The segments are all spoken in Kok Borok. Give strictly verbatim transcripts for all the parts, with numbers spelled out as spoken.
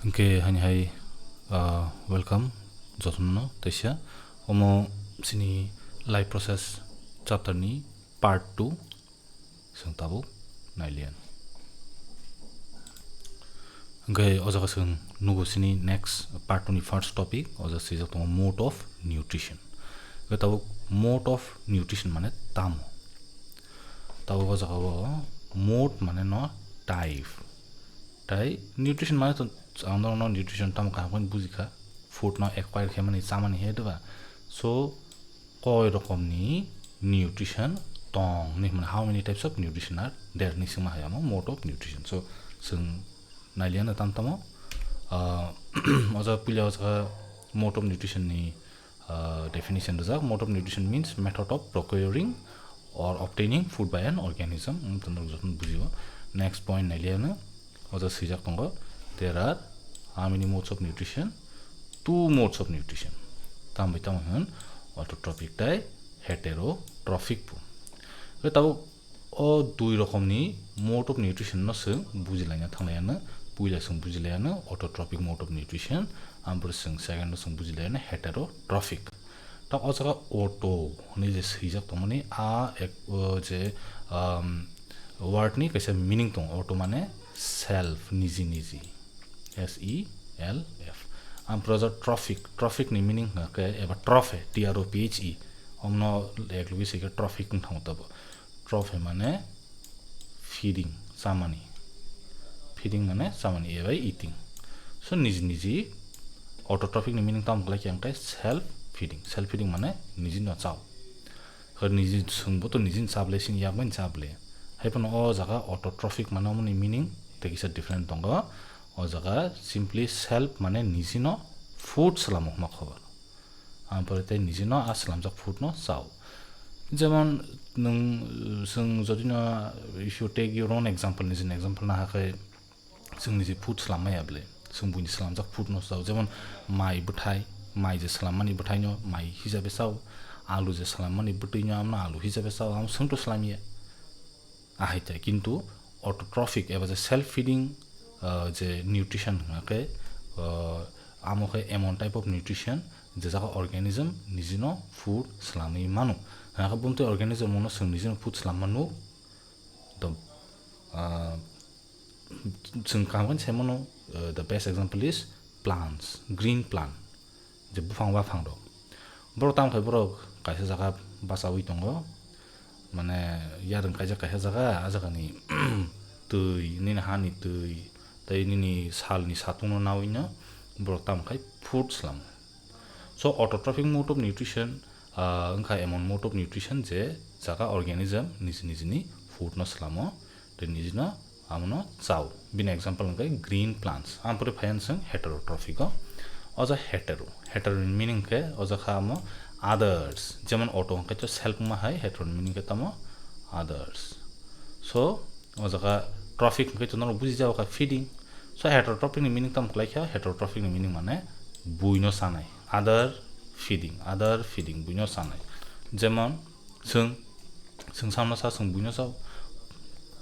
Hwnkhe haini hai, ah, welcome jotono teisa. Omo chini life process chapter ni part two chwng tabuk nailiya. Hwnkhe o jaga chwng nugo chini next part two ni first topic, o jaga swijak tongo mode of nutrition. Hwnkhe tabuk mode of nutrition mane tamo? Tabuk o jaga o mode mane no type. Tai nutrition mane to ang norokno nutrition tamo kaham khe bujikha, food no acquire khaimani chamani he diba? So koi rokomni nutrition tong hinwi hwnmani, how many types of nutrition are there hinwi swngma hai omo mode of nutrition. So chwng nailiya no tam tamo, ah, o jaga puila o jaga mode of nutrition ni, ah, definition rijak. Mode of nutrition means method of procuring or obtaining food by an organism. Wng tong norok jotono bujio. Next point nailiya no. O jaga swijak tongo, there are how many modes of nutrition? Two modes of nutrition. Tamo bai tamo hwn autotrophic tai heterotrophic bo. Hwnkhe tabuk o dui rokomni mode of nutrition no chwng bujilaina thanglaiya no. Puila chwng bujilaiyano autotrophic mode of nutrition, ampore chwng second o chwng bujilaiyano heterotrophic. Ta o jaga auto hinwi je swijak tongmani, a ek, o je, um, word ni kaisa meaning tongo. Auto mane self, niji niji, S E L F. Ampore o jaga trophic, trophic ni meaning hwnkhe eba trophe, T R O P H E, omno ek logwi sike trophic wng thango tabo. Trophe mane feeding, chamani. Feeding mane chamani, eba eating. So niji niji autotrophic ni meaning tamo khlai khe hwnkhe self feeding. Self feeding mane niji no chao. Hwnkhe niji chwngbo to niji ni chaple sini yakbai ni chaple. Hai phano o jaga autotrophic mane omoni meaning tei kisa different tongo. O jaga simply self mane niji no food swlamo hwnma khobor. Ampore tei niji no a swlamjak food no chao. Jemon nwng, uh, chwng jodi no, if you take your own example, niji ni example na hakhe chwng niji food swlam maya bwle, chwng buini swlamjak food no chao. Jemon mai bwthai, mai je swlammani bwthai no mai hisabe chao, alu je swlammani bwtwi no amno alu hisabe chao, amo chwng to swlamya. Ahai tai, kintu autotrophic eba je self feeding, ah, je nutrition hwnkhe, ah, amo khe emon type of nutrition je jaga organism nijino food swlamwi mano. Hwnkhe bumtwi organism no chwng nijino food swlam mano. The, ah, chwng kaham khe sai mano, ah, the best example is plants, green plant. Je buphang baphang rok. Borok tamo khai borok kaisa jaga bachaui tongo. Mane yarwng kaijak kaisa jaga, a jagani twi, nini hani twi, tei nini salni satung no naui no borok tamo khai food swlamo. So autotrophic mode of nutrition, ah, wngkha emon mode of nutrition je jaga organism niji nijini food no swlamo, tei nijino amono chao. Bini example hwnkhe green plants. Ampore phaiyan chwng heterotrophic o. O jaga hetero. Hetero ni meaning khe o jaga kha amo others. Jemon auto hwnkhe to self wngma hai, hetero ni meaning khe tamo others. So, o jaga trophic hwnkhe to norok buji jago kha feeding. So, heterotrophic ni meaning tamo khlai kha? Heterotrophic ni meaning mane buino chanai. Other feeding, other feeding, buino chanai. Jemon, Chwng, chwng samno sa, chwng buino sao,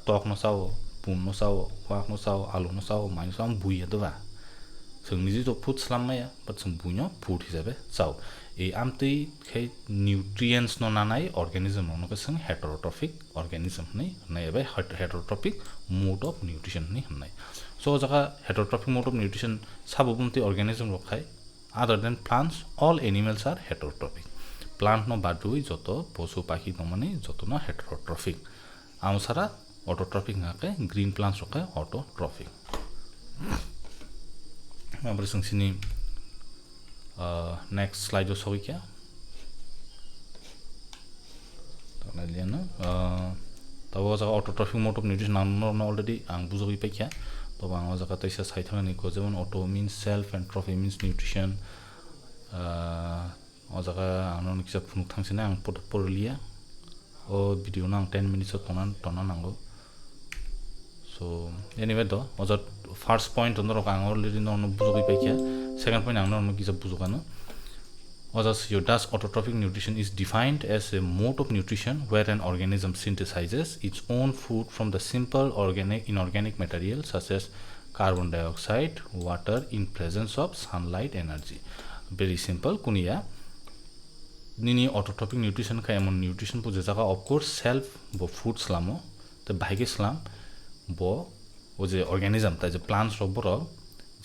tokno sao, punno sao, wakno sao, aluno sao, maino sao, bui ya doba. Chwng niji to food swlam maya, but chwng buino food hisabe chao. E amtwi khe nutrients no nanai organism rokno khe chwng heterotrophic organism hwnwi hwnwi eba het-, heterotrophic mode of nutrition hwnwi hwnwi. So, o jaga heterotrophic mode of nutrition sabo bumtwi organism rok khai, Other than plants, all animals are heterotrophic. Plant no badrwi joto posu pakhi tongmani jotono heterotrophic. Amo sara autotrophic hwnkha khe green plants rok khe autotrophic. Aboni chwng sini, ah, next slide o sogwi kha. Tongnai liya no, ah, tabuk o jaga autotrophic mode of nutrition ang norokno already ang bujogwi paikha. Tabuk ang o jaga teisa sai thangni ko, jemon auto means self and trophy means nutrition. Ah, o jaga ang norokno kisa phunuk thangsinai, ang por-, porliya. O video no ang ten minutes o tongna, tongna nango. So, anyway, do, o jaga first point norok ang already norokno bujogwi paikha. Second point ang norokno kisa bujokano. O jaga sio, thus autotrophic nutrition is defined as a mode of nutrition where an organism synthesizes its own food from the simple organic, inorganic material such as carbon dioxide, water in presence of sunlight energy. Very simple, kuniya. Nini autotrophic nutrition kha emon nutrition bo je jaga, of course, self bo food slamo, te bahai khe slam bo o je organism, tai je plants rok borok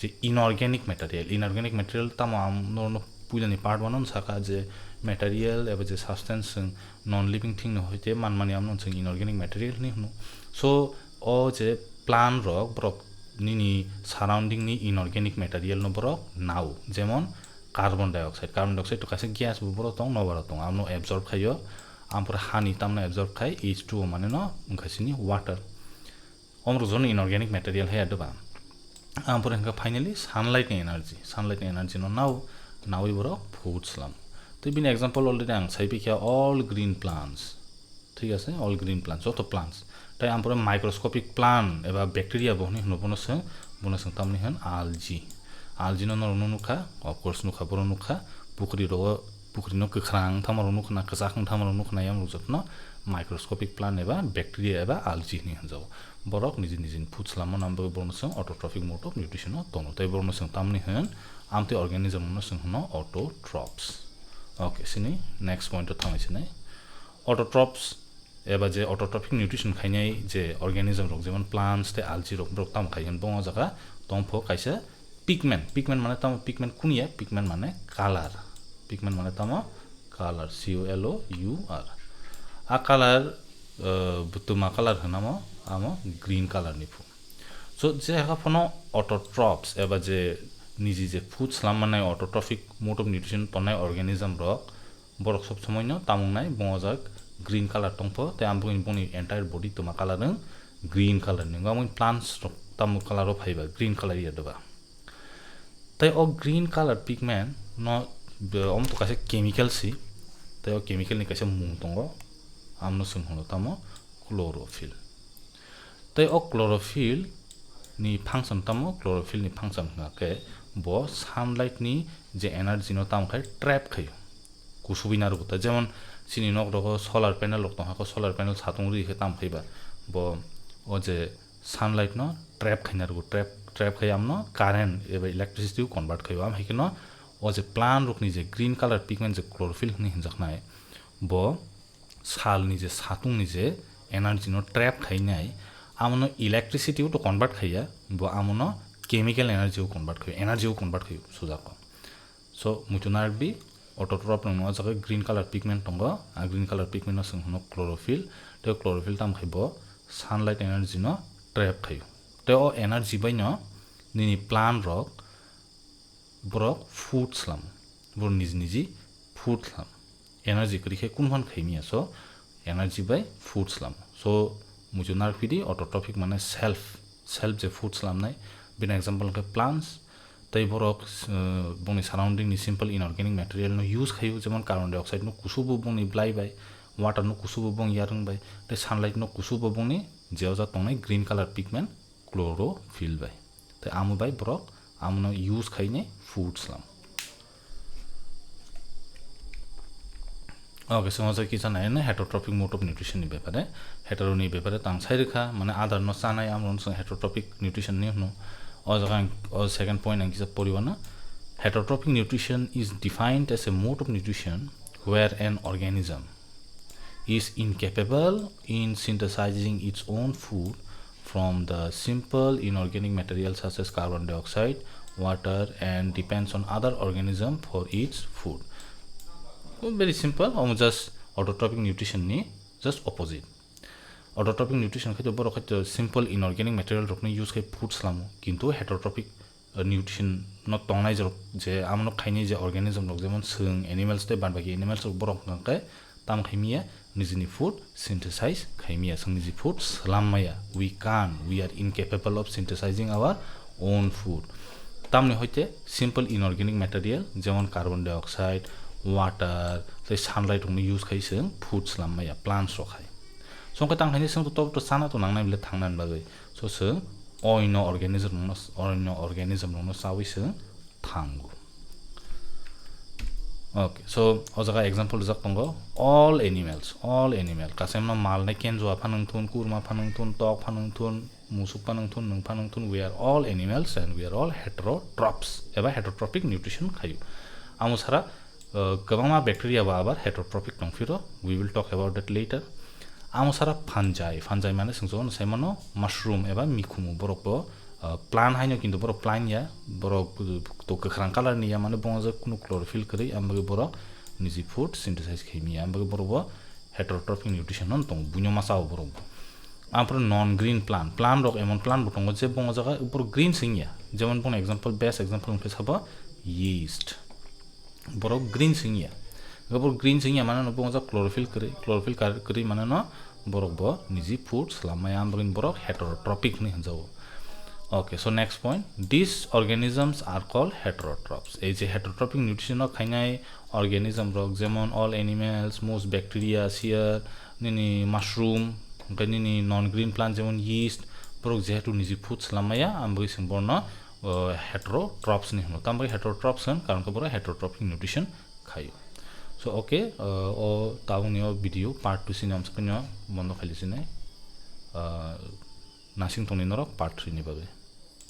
je inorganic material, inorganic material tamo ang norokno puilani part one-o sakha je material eba je substance chwng non living thing ni hoite manmani amno chwng inorganic material hinwi hwno. So o je plant rok borok nini surrounding ni inorganic material no borok nao, jemon carbon dioxide, carbon dioxide to kaisa gas bo borok tong, nokbar rok tong, amno absorb khaio, ampore hani tamno absorb khai H two O mane no wngkha sini water. Omrok jono inorganic material hai adeba. Ampore hwnkha finally sunlight ni energy, sunlight ni energy no nao, nawi borok food slam. Tei bini example already ang sai pikha, all green plants, thik ase, all green plants, joto plants. Tai ampore microscopic plant eba bacteria bo hinwi hwno, bono chwng, bono chwng tamni hwn algae. Algae no norok no nukha, of course nukha, borok nukha, pukri rogo, pukri no kwkhrang thamarok nukha na, kwchak wng thamarok nukha na, yamrok jotono microscopic plant eba bacteria eba algae hinwi hwnjago. Borok niji nijini food slamma nang bagwi borokno chwng autotrophic mode of nutrition o tono. Tai borokno chwng tamni hwn, amtwi organism no chwng hwno autotrophs. Okay, sini next point o thangwi sinai. Autotrophs eba je autotrophic nutrition khainai je organism rok, jemon plants tei algae rok, borok tamo khai hwn, bo o jaga tongpho kaisa pigment. Pigment mane tamo, pigment kuniya, pigment mane color. Pigment mane tamo color, C O L O U R. A color, uh, butuma color hwnamo, amo green color ni phu. So je hakha phano autotrophs eba je niji je food slam manai autotrophic mode of nutrition tongnai organism rok, borok sob somoi no tamung nai, bo o jaga green color tongpho, tei ang boni, boni entire body tuma color wng green color ni. Wngkha plants rok tamo color o phaiba, green color ya doba. Tei o green color pigment no, be, omo to kaisa chemical si, tei o chemical ni kaisa mung tongo, amno chwng hwno tamo chlorophyll. Tei o chlorophyll ni function tamo, chlorophyll ni function hwnkha khe bo sunlight ni je energy no tamo khai trap khaio, kusubui narwgo ta. Jemon chini nok rogo solar panel rok tongkha, solar panel satung ri khe tamo khaiba bo o je sunlight no trap khaina rwgo, trap, trap khai amno current eba electricity o convert khaio. Am hai kheno o je plant rok ni je green color pigment je chlorophyll hinwi hwnjaknai, bo sal ni je satung ni je energy no trap khainai, amono electricity o to convert khaiya, bo amono chemical energy o convert khaio, energy o convert khaio sujako. So muitu narwkdi, autotroph rok no o jaga green color pigment tongo, a green color pigment no chwng hwno chlorophyll, tei chlorophyll tamo khai bo sunlight energy no trap khaio. Tei o energy bai no nini plant rok borok food slam, borok niji niji food slam. Energy kwrwi khe kunu phan khai miya, so energy bai food slam. So muitu narwkdi, autotrophic mane self, self je food slamnai, bini example khe plants, tei borok, uh, bongni surrounding ni simple inorganic material no use khaio, jemon carbon dioxide no kusubo bongni blai bai, water no kusubo bong yarwng bai, tei sunlight no kusubo bongni je o jaga tongnai green color pigment chlorophyll bai. Tei amo bai borok amono use khainai food slam. Okay, so masa kisa nai na heterotrophic mode of nutrition ni bepare, hetero ni bepare tang sai rwkha, mane adar no chanai, amo no heterotrophic nutrition ni hwno. O jaga ang, o second point ang kisa poriwano. Heterotrophic nutrition is defined as a mode of nutrition where an organism is incapable in synthesizing its own food from the simple inorganic material such as carbon dioxide, water, and depends on other organism for its food. Oh, very simple, omo just autotrophic nutrition ni just opposite. Autotrophic nutrition khai to borok khai to simple inorganic material rok no use khai food slamo, kintu heterotrophic, uh, nutrition no tongnai je rok, je amo no khainai je organism rok, jemon chwng, animals tei bad baki animals rok, borok hwnkha khe tam khai miya, nijini food synthesize khai miya, chwng niji food slam maya. We can't, we are incapable of synthesizing our own food. Tamni hoite simple inorganic material, jemon carbon dioxide, water, tei sunlight rok no use khai chwng food slam maya, plants rok hai. Chwng khe tang khainai chwng to, to, to chana to nangnai bile thangnani bagwi. So chwng oino organism rokno, oino organism rokno chawi chwng thango. Okay, so o jaga example rijak tongo, all animals, all animal. Kasemno mal nai kenjua phano wngthun, kurma phano wngthun, tok phano wngthun, musuk phanang thun, nwng phanang thun, we are all animals and we are all heterotrophs eba heterotrophic nutrition khaio. Amo sara uh, kwbangma bacteria ba abar heterotrophic tongphiro, we will talk about that later. Amo sara fungi, fungi mane sengso no saimano mushroom eba mikhumu, borok bo uh, plant haino kintu borok plant ya, borok uh, to kwkhwrang color ni ya, mane bongo je kunu chlorophyll kwrwi, ambagwi borok niji food synthesize khaimi ya, ambagwi borok bo heterotrophic nutrition no tong, buino masa borok bo. Ampro non green plant, plant rok emon plant bo tongo je bongo jaga borok green sing ya, jemon bono example, best example wngkhe sabo yeast. Borok green sing ya. Borok green sing ya mane no bongo jak chlorophyll kwrwi, chlorophyll kar-, kwrwi mane no borok bo niji food swlam maya, amrwin borok heterotrophic hinwi hwnjago. Okay, so next point, these organisms are called heterotrophs. Ei je heterotrophic nutrition no khainai organism rok, jemon all animals, most bacteria, sia, nini mushroom, hwnkhe nini non green plant jemon yeast, borok jehetu niji food swlam maya, amrwi sing borno uh, heterotrophs ni hwno. Tambai heterotrophs hwn, karon khe borok heterotrophic nutrition khaio. So, okay, uh, o tabukni o video part two sini amsakno bondo khaili sinai. Uh, nasing tongni norok part three ni bagwi.